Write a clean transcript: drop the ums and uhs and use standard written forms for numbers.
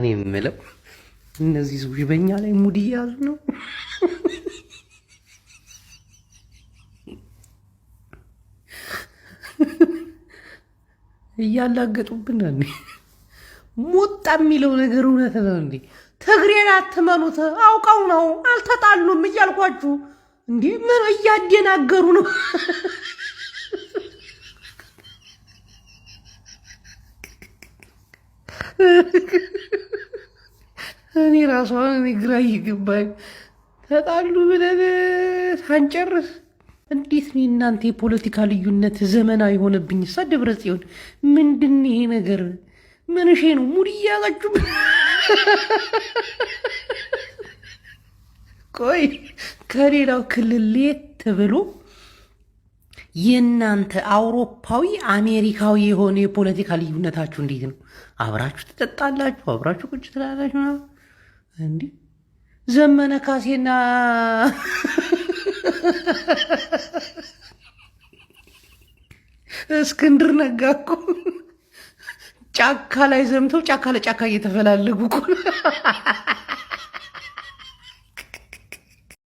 እኔ የምለው እነዚህ ሰዎች በእኛ ላይ ሙድ እየያዙ ነው። እያላገጡብን ነው። ሞጣ የሚለው ነገር እውነት ነው እንዴ? ትግሬን አትመኑት፣ አውቀው ነው አልተጣሉም እያልኳችሁ እንዴ? ምን እያደናገሩ ነው? እኔ ራሷ እኔ ግራ እየገባኝ ተጣሉ ብለን ሳንጨርስ እንዴት ነው የእናንተ የፖለቲካ ልዩነት ዘመናዊ የሆነብኝ? ሳ ደብረ ጽዮን ምንድን ይሄ ነገር? ምንሼ ነው ሙድ እያዛችሁ? ቆይ ከሌላው ክልል ለየት ብሎ የእናንተ አውሮፓዊ አሜሪካዊ የሆነ የፖለቲካ ልዩነታችሁ እንዴት ነው? አብራችሁ ትጠጣላችሁ፣ አብራችሁ ቁጭ ትላላችሁ። እንዲህ ዘመነ ካሴና እስክንድር ነጋ እኮ ጫካ ላይ ዘምተው ጫካ ለጫካ እየተፈላለጉ እኮ።